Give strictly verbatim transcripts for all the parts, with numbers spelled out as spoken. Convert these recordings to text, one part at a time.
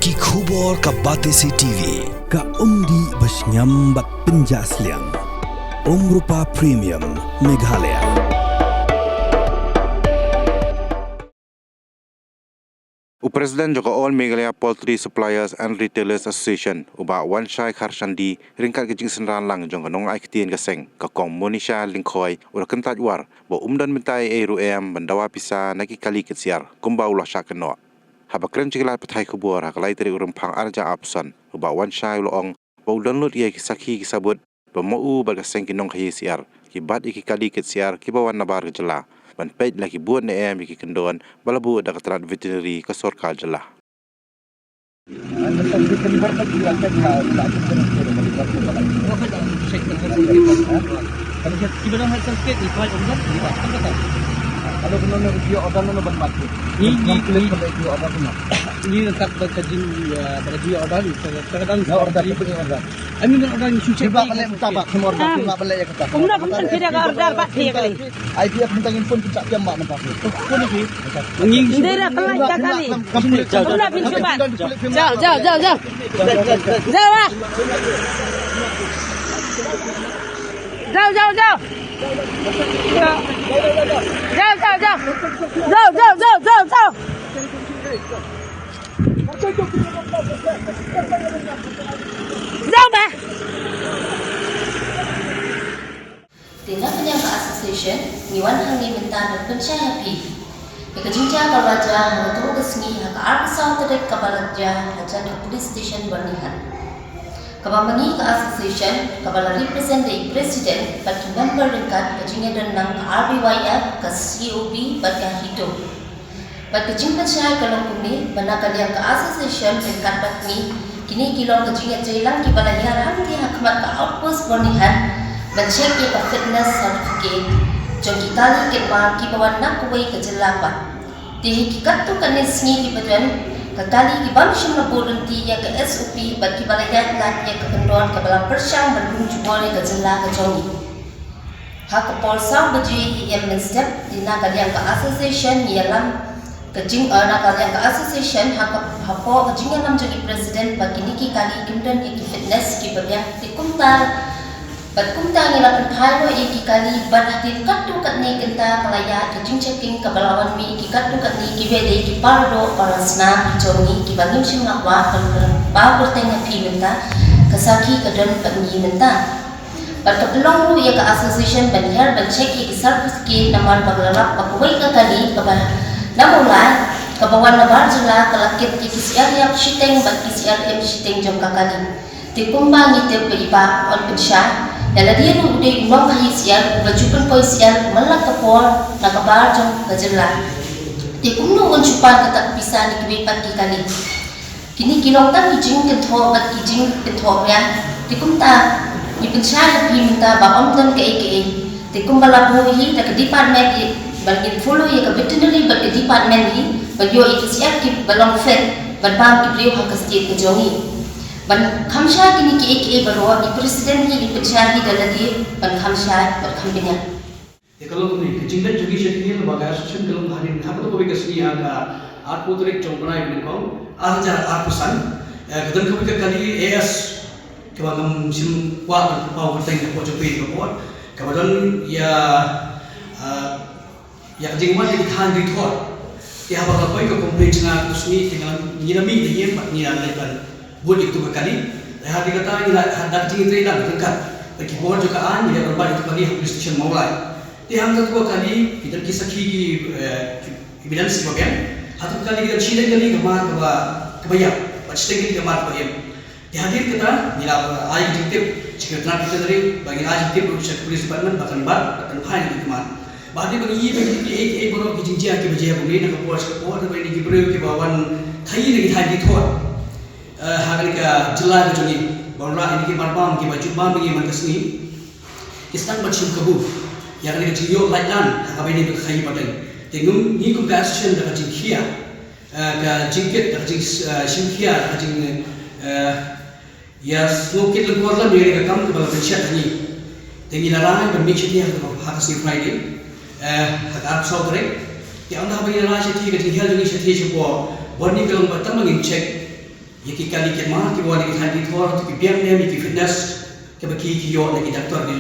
Ki khubor ka Batesi T V, ka umdih ba shngiam bad pynjah sliang. Umrupa Premium, Meghalaya. U President jong ka All Meghalaya Poultry Suppliers and Retailers Association, u Bah Wanshai Kharshandi, ryngkat ka jingsynran lang jong ka nongai ktien ka seng, ka Kong Monisha Lyngkhoi, u la kyntait war ba um don bynta ei ei ruh em ban dawa pisa na ki kali kit syiar kumba u la shah kynnoh. Haba kren sha ki lad pathai khubor ha ka lai tarik u Rymphang arhajar arphew san, u Bah Wanshai u la ong ba u don lut ïa ki sakhi ki sabut ba ma u bad ka seng ki nongkhaïi syiar ki bat ïa ki kali kit syiar kiba wan nabar ka jylla ban peit la ki bud ne em ïa ki kyndon ba la buh da ka tnat veterinary ka sorkar jylla. Kalau kena nak dia order mana ban mati. Ni, ni, ni. Ni nak bagi, uh, bagi order ni, kadang-kadang. Ya, order, dia punya order. Ani na order ni shu check. Cuba balik minta, Pak, semua order. Ah. Cuba balik ya, kata. Kumno kumno kita ka order, Pak, dia kali. I P F minta handphone kita tiap mak minta. Phone ni. Ngi. Ndai dah, pelai dah kali. Kumno pin cuba. Jauh, jauh, jauh, jauh. Jauh, ah. Jauh, jauh, jauh. Jauh, jauh, jauh. Jauh, jauh, jauh, jauh, jauh. Jauh, bah. Te na ka liang ka association, ngi wan hangne mynta ban pynshai ha phi ïa ka jingjia kaba la jia ha katu ka sngi ha ka arphew saw tarik kaba la jia ha jan ka police station Byrnihat. Kaba ma ngi ka association kaba la represent da i president bad ki member ryngkat ka jingïadon lang ka R B Y F, ka C O B bad ka HITO. Bad ka jingpynshai ka long kumne ba na ka liang ka association ryngkat bad ngi, kine ki long ka jingïatreilang kiba la ïaid hangne ha khmat ka outpost Byrnihat ban check ïa ka fitness certificate jong ki kali kit mar kiba wan na kawei ka jylla pat. Te ha ki katto katne sngi kiba don, ka kali ki bym shym la buh ryntih ïa ka S O P bad kiba la ïaid lait ïa ka kyndon kaba la pyrshang ban rung jubor ïa ka jylla ka jong ngi. Ha ka por saw baje A M mynstep, te na ka liang ka association ngi ïalam ka jing, eh, na ka liang ka association ha ka, hapoh ka jingïalam jong i president ba kine ki kali kim don ïa ki fitness kiba biang, te kumta bad kumta ngi la pynphai noh ïa ki kali bad hadien katto katne kynta ka la ïaid ka jingchecking kaba la wan mih ïa ki katto katne kiba dei ki para doh para snam ki jong ngi kiba ngim shym la kwah ban pynpaw kyrteng ha phi mynta, ka sakhi ka don bad ngi mynta. Bad ka pynlong ruh ïa ka association ban hiar ban check ïa ki certificate namar ba ka la lap ba kawei ka kali kaba na Mawlai kaba wan nabar jylla ka la kit ïa ki syiar ïap shiteng bad ki syiar im shiteng jong ka kali. Te kumba ngi tip ba i Bah Wan Pynshai ïa lade ruh u dei u nongkhaïi syiar uba ju pynpoi syiar man la ka por na ka bar jong ka jylla. Te kumno un shu pan kata ka pisa na kiwei pat ki kali. Kine ki long tang ki jingkynthoh bad ki jingkynthoh ria. Te kumta ngi pynshai ha phi mynta ba ym don kaei kaei. Te kumba la buh hi da ka department hi, ba ngin follow ïa ka veterinary bad ka department hi ban ïoh ïa ki syiar kiba long fit ban bam ki briew ha ka state ka jong ngi. Ban kham shai kine kiei kiei baroh, i president hi i pynshai hi da lade ban kham shai bad kham bniah. Ïa ka long kumne, ka jingleit jong ngi sha ki ngi lyngba ka association ka long hadien ha katu kawei ka sngi ha ka arphew tarik jong u bnai ba nyngkong, arhajar arphew san, eh, ka don kawei ka kali A S kaba ngam shym kwah ban pynpaw kyrteng hapoh jong phi ka por, kaba don ïa, eh, ïa ka jingwan ïa ki thaiñ rithor. Te haba ka poi ka complaint sha nga katu sngi te nga ngi la mih na ïing bad ngi la leit ban bud ïa katu ka kali. Te hadien kata ngi la, ha, da ka jingïatreilang ryngkat bad ki bor jong ka aiñ ngi la ban bat ïa katu ka kali ha police station Mawlai. Te hangta tu ka kali, ki don ki sakhi ki, eh, ki evidence kiba biang. Ha tu ka kali ki don shiteng kali ka mar kaba, kaba ïap, bad shiteng kali ka mar kaba im. Te hadien kata, ngi la, eh, ai ka jingtip sha ki tnat veterinary, ba ngin ai jingtip ruh sha ka police department, ba kan bat, ba kan phai na ki khmat. Ba hadien ba ngi ïohi ba ki, ki, ki, baroh ki jingjia kiba jia kumne na ka por sha ka por, ba ngi ki briew kiba wan khaïi na ki thaiñ ki thot. Eh, ha kane ka jylla ka jong ngi, ba wanrah ïa ki mar bam kiba ju bam ïa ngi man ka sngi. Ki sdang ban shim kabu ïa kane ka jingïoh lait lan ha kaba ïadei bad ka khaïi pateng. Te ngi, ngi kum ka association da ka jingkhia, eh, ka jingkit, da ka jing, eh, shimkhia, da ka jing, eh, ïa sngewkit lyngkor lem ïa kane ka kam kaba la pynshet ha ngi. Te ngi la rai ban mih shathie ha ka, ha ka sngi Friday, eh, ha ka arphew saw tarik. Te ynda haba ngi la rai shathie ka jinghiar jong ngi shathie shapoh Byrnihat ka long ba tang ba ngin check Ïa ki kali ki mar kiba wan na ki thaiñ ki thor, ki biang ne ïa ki fitness, kiba ki ki ïoh na ki doktor ki,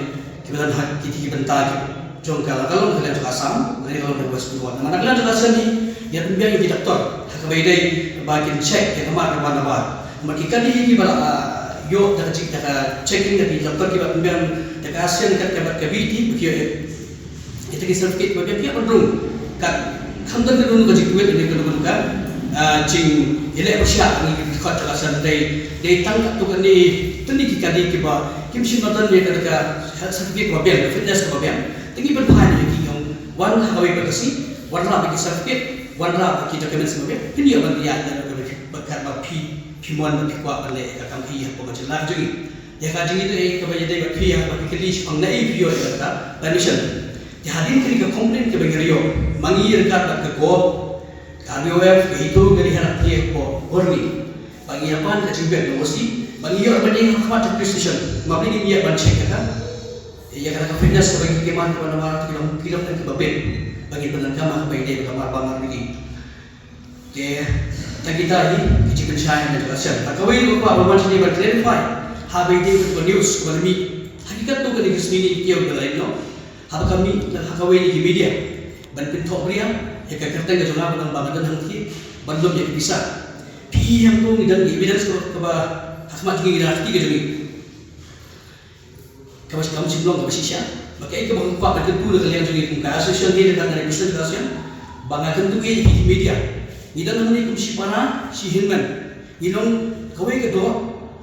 kiba don ha ki, ki bynta ki jong ka, la ka long ka liang jong Assam, ne ka long na West Bengal. Namar na ka liang jong Assam hi, ïa pynbiang ïa ki doktor ha kaba ïadei ba kin check ïa ka mar kaba nabar. Namar ki kali kiba la, ah, ïoh da ka check, da ka checking da ki doktor kiba pynbiang da ka ASEAN kat kaba ka VT ba ki ïoh ïa ita ki certificate ba biang, ki ïa ban rung. Kat kham don ka don ka jingkhuid ne ka don ka, ah, jingïaleh pyrshah ngi ki dkhot jong ka ASEAN. Dei, dei tang katto katne tylli ki kali kiba kim shym la don ïa ka, ka health certificate kaba biang, ka fitness kaba biang. Te ngi pynphai ïa ki, ong wan ha kawei pat ka sngi, wanrah bad ki certificate, wanrah bad ki documents kaba biang. Phin ïoh ban ïaid na ka, ba phi, phi mon bad phi kwah ban leh ka kam phi hapoh ka jylla jong ngi. Ïa ka jingïadei kaba ïadei bad phi, ïa kaba phi kylli shaphang naei phi ïoh ïa ka permission. Te hadien kane ka complaint kaba ngi la ïoh, ma ngi ryngkat bad ka CoAPE, ka RBOF, ka HITO, ka dei ha ka por, por ni ba ngi ïa pan ka jingbiang na OC, ba ngi ïoh ban ïeng ha khmat ka police station, ma balei ngim ïa ban check ïa ka, ïa ka fitness kaba ngi, ki mar kaba nabar, ki long, ki long kiba bit ba ngin pyndonkam ha kaba ïadei bad ka mar ba mar ni. Te tang kita hi ki jingpynshai na ka ASEAN. Te kawei ruh kaba wan shane ban clarify haba ïadei bad ka news kaba la mih ha ki katto katne ki sngi, ki ïew ba la ïoh, haba ka mih ha kawei na ki media ban pynthohbria ïa ka kyrteng ka jong nga ba nga don hangtei ban lum ïa ka pisa. Phi i hangto ngi don ki evidence kaba, kaba ha khmat jong ngi, ngi don ha kti ka jong ngi. Kaba, kaba shym long kaba shisha. Ba kaei kaba nga kwah ban kyntu na ka liang jong ngi kum ka association hi, da ka represent ka association, ba nga kyntu ïa ki media. Ngi don hangne kum shipara shi hynmen. Ngi long kawei ka doh,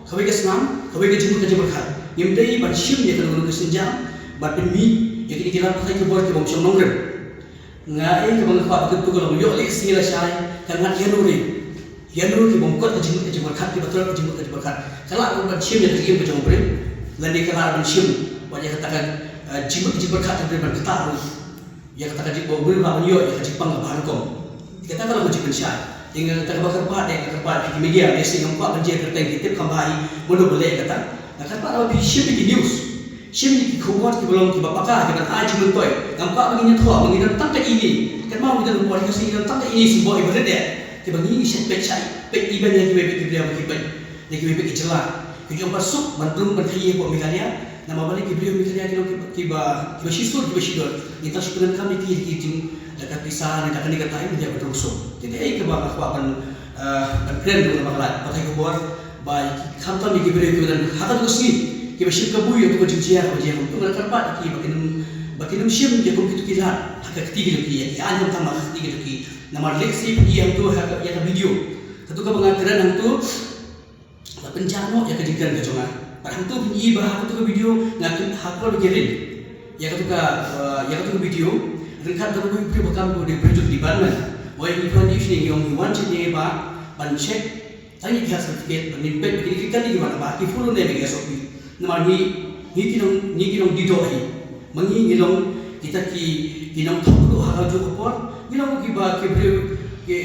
kawei ka snam, kawei ka jingmut ka jingpyrkhat. Ngim dei ban shim ïa kano kano ka sienjam ban pynmih ïa kine ki lad pathai khubor ki bym shong nongrim. Nga, eh, kaba nga kwah ban kyntu ka long, ïoh lehse lashai ka ngat ïano re, ïano ki bym kot ka jingmut ka jingpyrkhat, kiba trot ka jingmut ka jingpyrkhat. Ka lah ruh ban shim ïa ka jingim ka jong u briew, lane ka lah ban shim wat ïa kata ka, eh, jingmut ka jingpyrkhat jong u briew ban ktah ruh. Ïa kata ka jingim u briew lah ban ïoh ïa ka jingpang kaba ha rukom. Ïa kata ka long ka jingpynshai. Te nga kata kaba kyrpad, eh, nga kyrpad ïa ki media, lehse ngam kwah ban jia kyrteng, ki tip kham bha hi mano ba leh ïa kata. Nga kyrpad ba phi shim ïa ki news. Shim ïa ki khubor kiba long kiba paka, kiban ai jingmyntoi. Ngam kwah ba ngin ïathoh ba ngi don tang ka ine. Kynmaw, ngi don ha Khasi, ngi don tang ka ine symboh iba rit eh. Te ba ngi, ngi shet peit shai, peit iban ïa kiwei pat ki briew ba ki peit na kiwei pat ki jylla. Ki jong ba suk ban rung ban khaii hapoh Meghalaya. Namar balei ki briew Meghalaya ki long kiba, kiba, kiba shisur, kiba shidor. Ngi tang shu pyndonkam ïa ki, ïa ki jing, da ka pisa ne da kane katai, ngi ïa ban rung suk. Te kaei kaba nga kwah ban, eh, ban kren ruh na ba khlaiñ pathai khubor, ba khamtam ïa ki briew kiba don ha kato ka sngi kiba shim kabu ïa kato ka jingjia kaba jia, kumta nga kyrpad ïa ki ba kin ym, ba kin ym shim ïa kum kito ki lad ha ka kti ka jong ki, ïa ki aiñ khamtam ha ka kti ka jong ki. Namar lehse phi i hangto ha ka, ïa ka video, kato kaba nga kren hangto, la pynjah noh ïa ka jingkren ka jong nga. Bad hangto phi i ba ha kato ka video nga kren ha ka por ba ki ring ïa kato ka, uh, ïa kato ka video, ryngkat bad uwei u briew ba kam dei u briew jong department. Wei, ngi pynïaid ïa u, ngi ong ngi wan shane ba ban check tang ïa ki health certificate, ban peit ba kine ki kali kiba nabar ki follow ne em ïa ka SOP. Namar ngi, ngi ki nong, ngi ki nongdie doh hi. Ma ngi, ngi long kita ki, ki nongthoh doh ha kajuh ka por. Ngi long kiba, ki briew ki,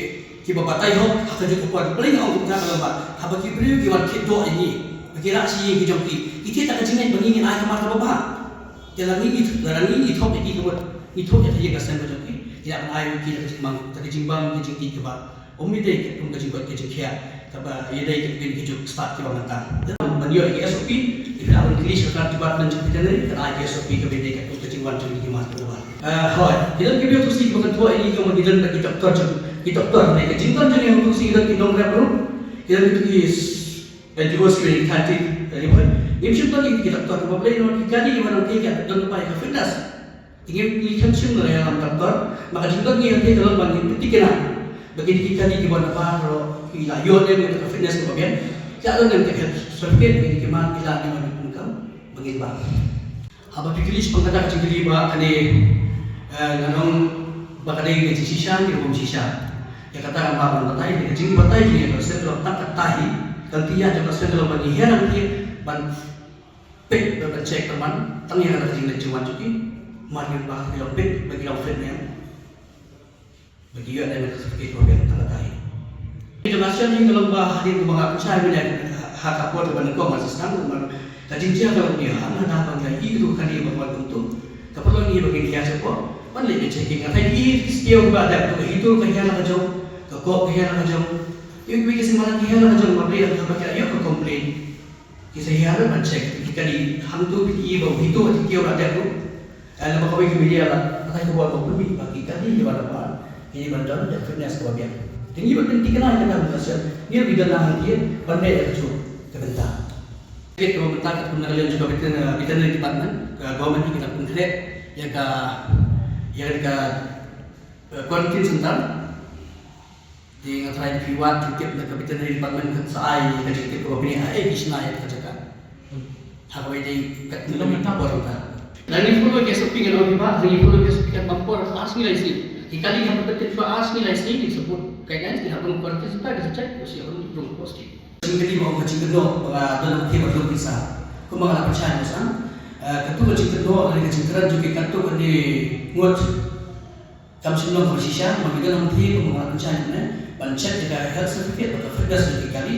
kiba batai hok ha kajuh ka por. Balei nga ong kumta ka long ba haba ki briew ki wan thied doh ïa ngi, ba ki rah sha ïing ki jong ki, ki thied da ka jingngeit ba ngi ngin ai ka mar kaba bha. Te lada ngi, lada ngi, ngi thok ïa ki, ka mut ngi thok ïa ka ïing ka sem ka jong ki, ki lah ban ai ïa ki da ka jingbam, da ka jingbam, ka jingtip kaba ym dei kum ka jingkoit ka jingkhiah kaba ïadei kum ki juk stad kiba mynta. Ban ïoh ïa ki SOP, ki lah ban kylli sha ka department jong veterinary, kan ai ki SOP kaba ïadei kum ka jingwan jong ki mar kaba bha. Ah, hooid, ki don ki briew tu shi kiba kynthoh ïa ngi, ki ong ba ngi don bad ki doktor jong, ki doktor ne, ka jingdon jong ngi tu shi ki don ki nongrep ruh, ki don kitu ki NGOs kiba ïa ki thaiñ ki, eh, report. Ngim shym don ïa ki doktor, kaba balei, namar ki kali kiba nang kynja don kaba ïa ka fitness. Te ngi, ngi khlem shim la ïalam doktor, ma ka jingdon ngi hangne ka long ba ngin pynthikna ba kine ki kali kiba nabar ruh ki la ïoh ne em ïa ka fitness kaba biang, ki la don ne em ïa ka certificate, kine ki mar ki la ne em ïa ka pyndonkam ba ngin bam. Haba phi kylli shaphang kata ka jingkylli ba kane, eh, nga ong ba ka dei ka jingshisha ne ka bym shisha. Ïa kata ngam lah ban batai, ka jingbatai jong ngi ka sep long tang kata hi, ka lynti ïa jong ka sep long ban ïa herang ki ban peit, ban check, ban tang ïa kata ka jingleit jingwan jong ki, mar ngin ba ki long peit, ba ki long fit ne em. Ba ki ïoh ne em ka certificate ba biang tang kata hi. International hi ka long ba hadien kaba nga pynshai mynne ha ka por ba nyngkong nga sdang, namar ka jingjia ka long ïa, ha nga da ba nga i ruh kane ba wan kumto, ka pynlong ïa ba ngin ïa shapoh ban leit ban checking. Nga tharai ki, ki sdang ba da ka HITO ka hiar la ka jong, ka CoAPE ka hiar la ka jong. Ïoh ki seng ba la ki hiar la ka jong ma Blei, la ka jong ba ki la ïoh ka complain. Ki sa hiar ban check ki kali hangto, phi i ba u hito ki kiew la dep ruh. Eh, lada kawei ka media la pathai khubor ba u pynmih ba ki kali ki ba la ba ki ban don da fitness kaba biang. Te ngi ba pynthikna ïa kata ka sien, ngi ba don hangne ban leh ïa ka jong ka bynta. Kit kaba mynta ka pynlong ka jong ka veterinary, veterinary department, ka government ki la pynkhreh ïa ka, ïa ka, eh, quarantine center. Te nga tharai phi wad jingtip na ka veterinary department kan sa ai ka jingtip kaba bniah ha ei ki shna ïa ka jaka. Ha kawei dei ka tnga mynta por mynta. Lada ngi follow ka S O P ngan ong phi ba, lada ngi follow ka S O P kan bam por ar sngi lai sngi. Ki kali hap ban tip shuwa ar sngi lai sngi, ki support guidelines, ki hap ban quarantine center, ki sa check, ki sa rung positive. Jingkylli ba ong ka jingkynnoh ba nga don lam thied ba tlot pisa. Kumba nga la pynshai mynstep, eh, katto ka jingkynnoh lane ka jingkren jong ki katto katne ngut kam shym long kaba shisha, ma ngi don lam thied kumba nga la pynshai mynne ban check ïa ka health certificate bad ka fitness jong ki kali.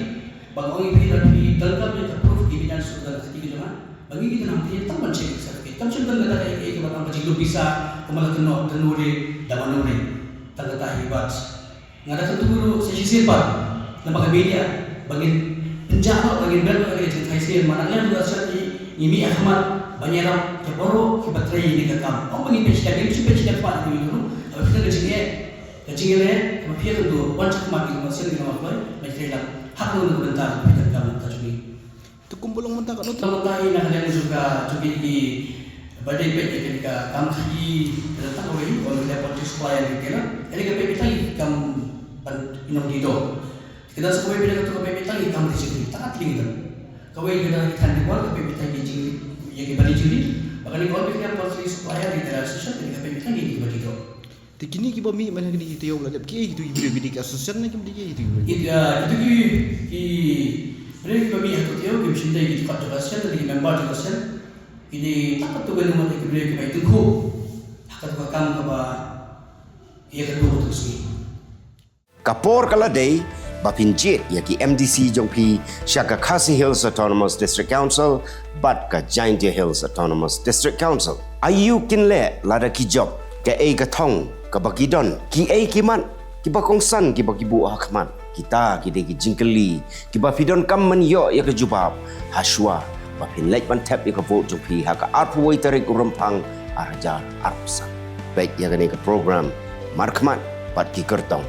Ba nga ong ïa phi lada phi donkam ïa ka proof evidence jong ka kti ka jong nga, ba ngi ki don lam thied tang ban check ïa ka certificate. Kam shym don kata kaei kaei kaba tang ka jingdon pisa kumba la kynnoh da no re da mano re. Tang kata hi bad nga da kyntu ruh sa shisien pat namar ka media ba ngin pynjah noh, ba ngin bret noh ïa ka jingthaw sien, ma nang lem ruh ka sien ngi mih ha khmat ban ïarap ïa baroh kiba trei ïa kane ka kam. Ym ba ngin peit sha, ngin shu peit sha khmat ïa kane ka ruh, haba phi don ka jingeh, ka jingeh leh kaba phi ïakynduh, wan sha khmat ïa ka sien, ngin wan kloi ban trei lang ha kano kano ka bynta kaba phi donkam na ka bynta jong ngi. Te kumba long mynta katno te? Mynta hi na ka liang jong ka, jong ki, ki ba dei peit ïa kane ka kam khaii, ka dang tang kawei, ong ka poultry supply and retailer. Kane ka peit tang ïa ki kam ban ïoh ki doh. Ka dang sa kawei peit, ka tu ka peit tang ïa ki kam ri jingri, tang ka tling ka. Kawei ka dang ïa ki than ki bor, ka peit tang ïa ki jingri, ïa ki ba ri jingri. Ba kane ka ong ka poultry supply and retailer association, kane ka peit tang ïa ki ba ri doh. Te kine kiba mih man ha kine ki taïew ba la dep, kiei kito ki briew, kine ki association ne kiba dei kiei kito ki briew? Ki, ah, kito ki, ki briew kiba mih ha kato taïew kim shym dei ki dkhot jong ka association ne ki member jong ka association. Ki dei tang katto katne ngut ki briew kiba ïatyngkhuh ha kato ka kam kaba ïa kato kato ka sngi. Ka por ka la dei ba phin jied ïa ki M D C jong phi sha ka Khasi Hills Autonomous District Council bad ka Jaintia Hills Autonomous District Council. Aïu kin leh lada ki jop, kaei ka thong kaba ki don, kiei ki mat kiba kongsan kiba ki buh ha khmat? Kita ki dei ki jingkylli kiba phi donkam ban ïoh ïa ka jubab ha shuwa ba phin leit ban thep ïa ka vote jong phi ha ka arphew wei tarik u Rymphang ar hajar arphew san. Peit ïa kane ka program Markhmat bad ki Kyrtong.